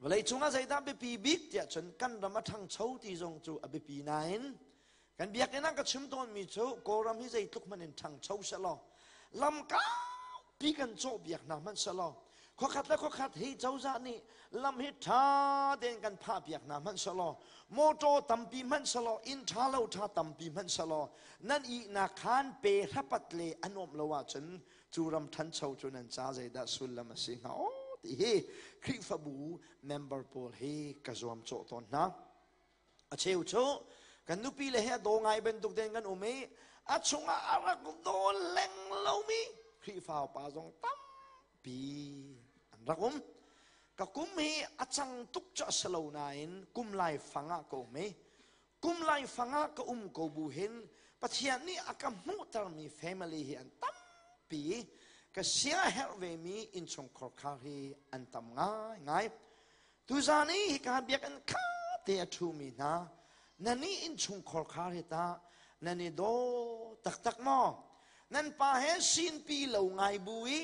Vawleicung ah zeidah biapi bik tiah cun kan ram a ṭhangcho ti zong cu a biapi nain kan biakinn ah ka chim tawnmi cu Kawlram hi zeitluk hmanh in ṭhangcho sehlaw lam kaupi kan cawh biak hna hmanh sehlaw khuakhat le khuakhat hi cozah nih lam hi ṭha tein kan phah piak hna hmanh sehlaw motor tampi hmanh sehlaw inn ṭha lo ṭha tampi hmanh sehlaw nan ihnak khan pe hrapat le a nuamh lo ahcun cu ram ṭhancho cu nan ca zeidah sullam a si hnga aw ti hi Khrihfabu member pawl hi ka zuamcawh tawn hna. A cheu cu kan nupi le he a daw ngai bantuk tein kan um i a chungah a rak daw leng lomi Khrihfa upa zong tampi an rak um. Ka kum hi a cang tuk cu a si lo nain kum lai fang ah ka um i kum laifang ah ka um ko bu hin Pathian nih a ka hmuhtermi family hi an tampi. Ka sia herh vemi innchungkhar khar hi an tam ngaingai. Tuzan i hika biakinn kha te a ṭhumi hna, nan i innchungkhar khar hi tah nan i daw taktak maw? Nan pa he sinpi lo ngai bu i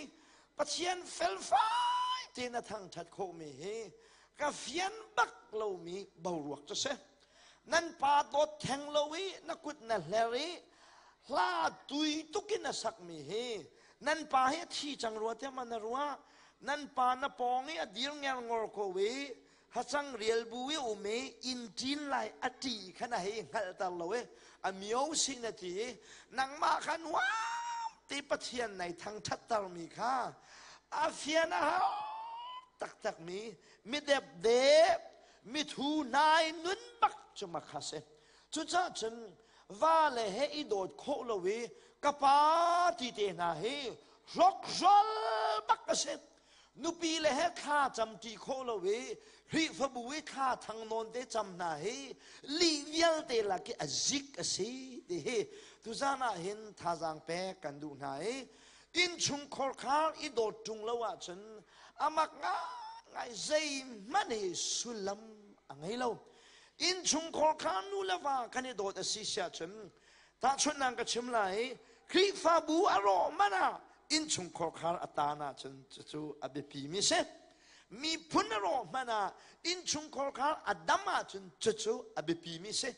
Pathian felfai tein a thangṭhat khawhmi hi ka fian bak lomi boruak cu si. Nan pa dawt theng lo i na kut na hler i hla tui tukin a sakmi hi nan pa hi a thi cang rua tiah ma na ruah? Nan pa na pawng i a dir ngerngor ko i hacang rial bu i um i inn ṭin lai a ṭi kha na hei hngalhter lo i a mio si na ti i nangmah kha nuam te Pathian nai thangṭhattermi kha a fian a hau taktakmi midepde mithu hnai nun bak cu makha si. Cucaah cun va le he i dawt khawh lo i ka pa ti te hna hi hrokhrol bak a si. Nupi le he thla cam ṭi khawh lo i Khrihfabu i thla thang nawn te cam hna hi lih vialte lak i a zik a si ti hi tuzan ah hin thazaang pek kan duh hna i innchungkhar khar i dawt ṭung lo ahcun amak ngaingai, zeihmanh hi sullam a ngei lo. Innchungkhar kha nu le va kan i dawt a si siah cun, tahchunhnak ka chim lai, Khrihfabu a rawh man ah innchungkhar khar a taan ahcun cucu a biapi mi si. Miphun a rawh hmanh ah innchungkhar khar a dam ahcun cucu a biapi mi si.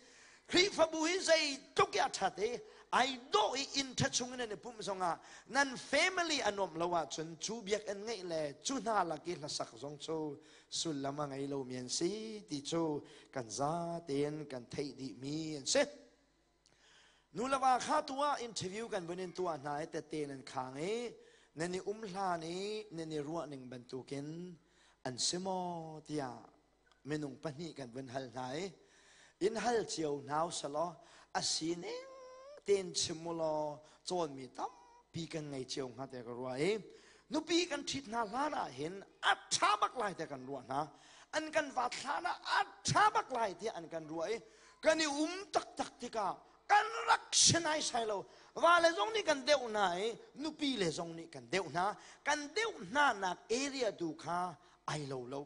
Khrihfabu hi zeitluk i a ṭhat i ai dawh i inn ṭha chung in an i pumh zongah nan family a nuamh lo ahcun cu biakinn ngeih le cu hna lak i hlasak zong cu sullam a ngei lomi an si ti cu kan za tein kan theih dihmi an si. Nu le va kha tu ah interview kan vun in tuah hna i tette nan khang i nan i um hlan i nan i ruah ning bantukin an si maw tiah minung pahnih kan vun hal hna i in hal cio hna usalaw a sining tein chim u law cawnmi tampi kan ngei cio hnga te ka ruah i nupi kan ṭhit hna hlan ah hin a ṭha bak lai te kan ruah hna, an kan vat hlan ah a ṭha bak lai tiah an kan ruah i kan i um taktak tikah kan rak si naisai lo. Va le zong nih kan deuh hna i nupi le zong nih kan deuh hna. Kan deuh hna nak area tu kha ai lo lo.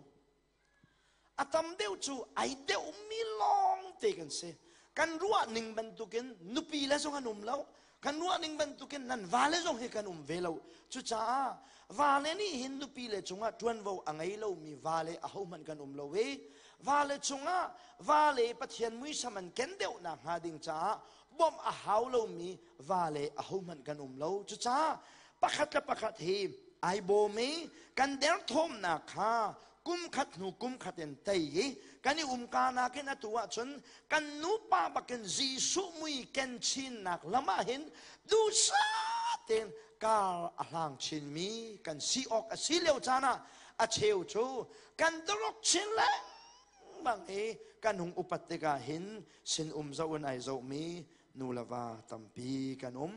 A tam deuh cu ai deuhmi lawng te kan si. Kan ruah ning bantukin nupi le zong an um lo, kan ruah ning bantukin nan vale zong hi kan um ve lo. Cucaah vale nih hin nupi le cungah ṭuanvo a ngei lomi vale ahohmanh kan um lo i vale cungah vale Pathian muisam an ken deuh nak hnga ding caah bawmh a hau lomi vale ahohmanh kan um lo. Cucaah pakhat le pakhat hi ai bawm i kan derthawmnak kha kum khat hnu kum khat in tei i kan i umka nakin atu ahcun kan nupa bakin Jesuh mui ken chinnak lam ah hin duhsah tein kar a hlang chinmi kan si awk a si lio caan ah a cheu cu kan dorok chin lengmang i kan hung upat tikah hin sin um zoh in ai zohmi nu le va tampi kan um.